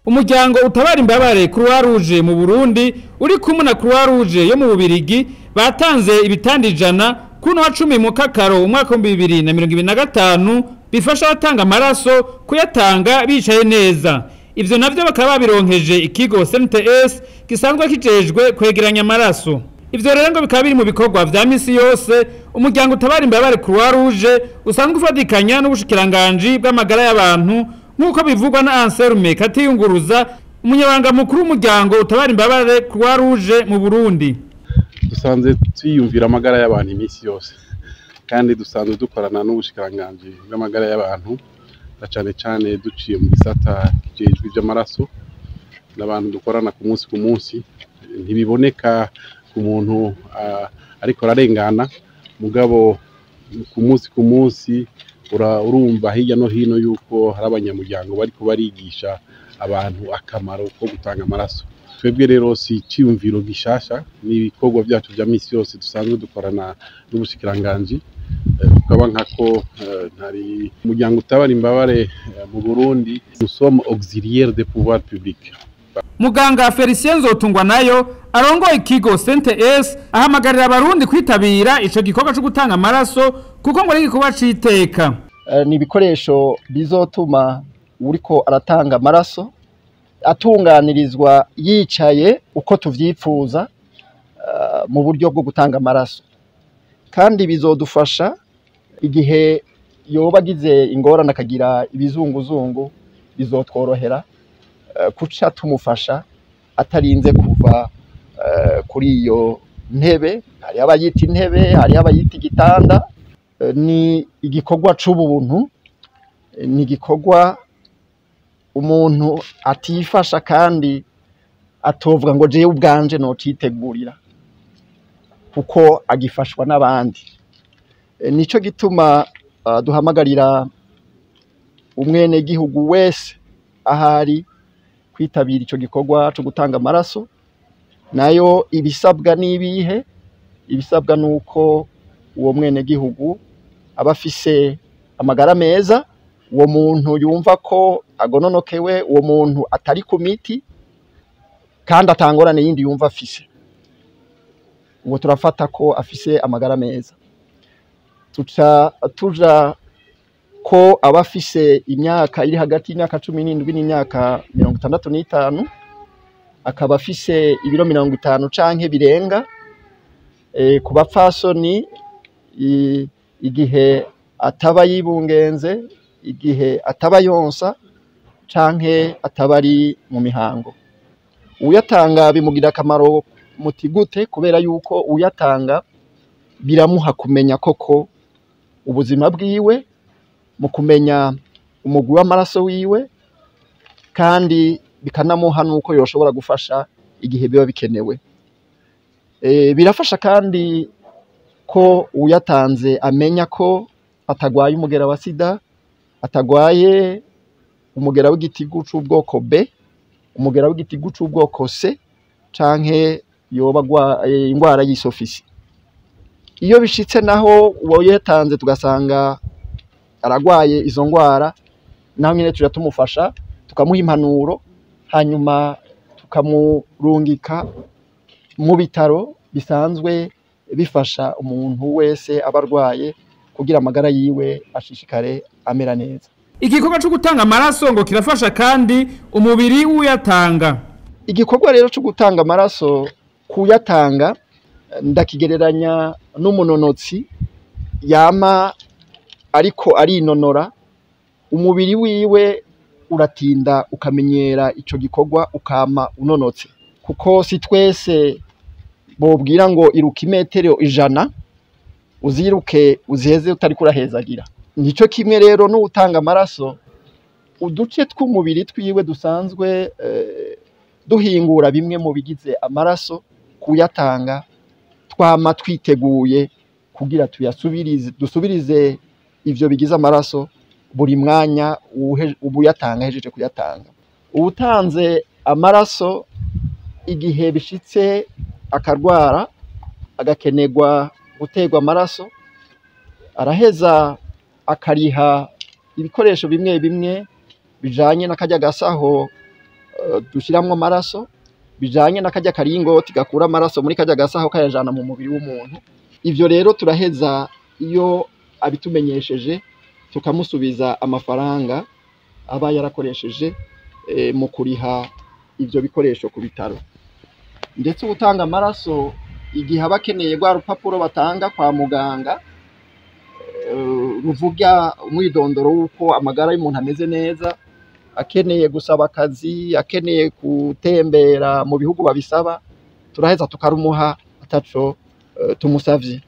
Umuryango utabara imbabare Croix Rouge mu Burundi uri kumwe na Croix Rouge yo mu Bubirigi batanze ibitanda 100 kuno wa 10 mu Kakaro umwaka wa 2025 bifasha abatanga amaraso kuyatanga bicaye neza. Ivyo navyo bakaba babironkeje ikigo CNTS gisanzwe kijejwe kwegeranya amaraso. Ivyo rero ngo bikaba biri mu bikorwa vya misi yose umuryango utabara imbabare Croix Rouge usanzwe ufatikanya n'ubushikiranganji bw'amagara y'abantu, nk'uko bivugwa na Anselme Katiyunguruza, umunyabanga mukuru w'umuryango utabara imbabare Croix Rouge mu Burundi. Dusanzwe twiyumvira amagara y'abantu iminsi yose, kandi dusanzwe dukorana n'ubushikiranganji bw'amagara y'abantu, na cane cane duciye mu gisata kijejwe ivy'amaraso n'abantu dukorana ku munsi ku munsi. Ntibiboneka ku muntu ariko ararengana, mugabo ku munsi ku munsi urumva hirya no hino yuko hari abanyamuryango bariko barigisha abantu akamaro ko gutanga amaraso. Twebwe rero si iciyumviro gishasha, ni ibikorwa vyacu vya misi yose dusanzwe dukorana n'ubushikiranganji. Tukaba nkako ntari umuryango utabara imbabare mu Burundi, nous sommes auxiliaires des pouvoirs publics. Muganga Felicien Nzotungwa nayo arongoye ikigo CNTS ahamagarira abarundi kwitabira ico gikorwa co gutanga amaraso, kuko ngo ari igikorwa c'iteka. Ni ibikoresho bizotuma uriko aratanga amaraso atunganirizwa yicaye uko tuvyipfuza, mu buryo bwo gutanga amaraso, kandi bizodufasha igihe yoba agize ingorane akagira ibizunguzungu, bizotworohera kuca tumufasha atarinze kuva kuri iyo ntebe. Hariho abayita intebe, hariho abayita igitanda. Ni igikorwa c'ubuntu, ni igikorwa umuntu atifasha kandi atovuga ngo jewe ubwanje nocitegurira, kuko agifashwa n'abandi. Nico gituma duhamagarira umwene gihugu wese ahari kwitabira ico gikorwa co gutanga amaraso. Nayo ibisabwa n'ibihe? Ibisabwa nuko uwo mwene gihugu aba afise amagara meza, uwo muntu yumva ko agononokewe, uwo muntu atari ku miti kandi atangorane yindi yumva afise, uwo turafata ko afise amagara meza. Tuca tuja ko aba afise imyaka iri hagati y'imyaka 17 n'imyaka 65, akaba afise ibiro 50 canke birenga. Ku bapfasoni igihe ataba yibungenze, igihe ataba yonsa canke ataba ari mu mihango. Uyatanga bimugira akamaro muti gute? Kubera yuko uyatanga biramuha kumenya koko ubuzima bwiwe, mu kumenya umugwi w'amaraso wiwe, kandi bikanamuha nuko yoshobora gufasha igihe biba bikenewe. Birafasha kandi ko uyatanze amenya ko atagwaye umugera wa sida, atagwaye umugera w'igitigu c'ubwoko B, umugera w'igitigu c'ubwoko C, canke yoba ingwara y'isofisi. Iyo bishitse naho uwo yatanze tugasanga aragwaye izo ngwara, naho nyene tuja tumufasha, tukamuha impanuro, hanyuma tukamurungika mu bitaro bisanzwe bifasha umuntu wese aba arwaye kugira amagara yiwe ashishikare amera neza. Igikorwa co gutanga amaraso ngo kirafasha kandi umubiri w'uyatanga. Igikorwa rero co gutanga amaraso kuyatanga ndakigereranya n'umunonotsi yama ariko arinonora, umubiri wiwe uratinda ukamenyera ico gikorwa ukama unonotse, kuko si twese bobwira ngo iruka imetero 100 uziruke uziheze utariko urahezagira. Nico kimwe rero n'utanga amaraso, uduce tw'umubiri twiwe dusanzwe duhingura bimwe mu bigize amaraso, kuyatanga twama twiteguye kugira tuyasubirize, dusubirize ivyo bigize amaraso buri mwanya ubuyatanga ahejeje kuyatanga. Uwutanze amaraso igihe bishitse akarwara agakenerwa guterwa amaraso, araheza akariha ibikoresho bimwe bimwe bijanye n'akarya gasaho dushiramwo amaraso bijanye na karya karingoti gakura amaraso muri karya gasaho kayajana mu mubiri w'umuntu. Ivyo rero turaheza iyo abitumenyesheje tukamusubiza amafaranga aba yarakoresheje mu kuriha ivyo bikoresho ku bitaro. Ndetse uwutanga amaraso igihe aba akeneye rwa rupapuro batanga kwa muganga ruvuga umwidondoro w'uko amagara y'umuntu ameze neza, akeneye gusaba akazi, akeneye gutembera mu bihugu babisaba, turaheza tukarumuha ataco tumusavye.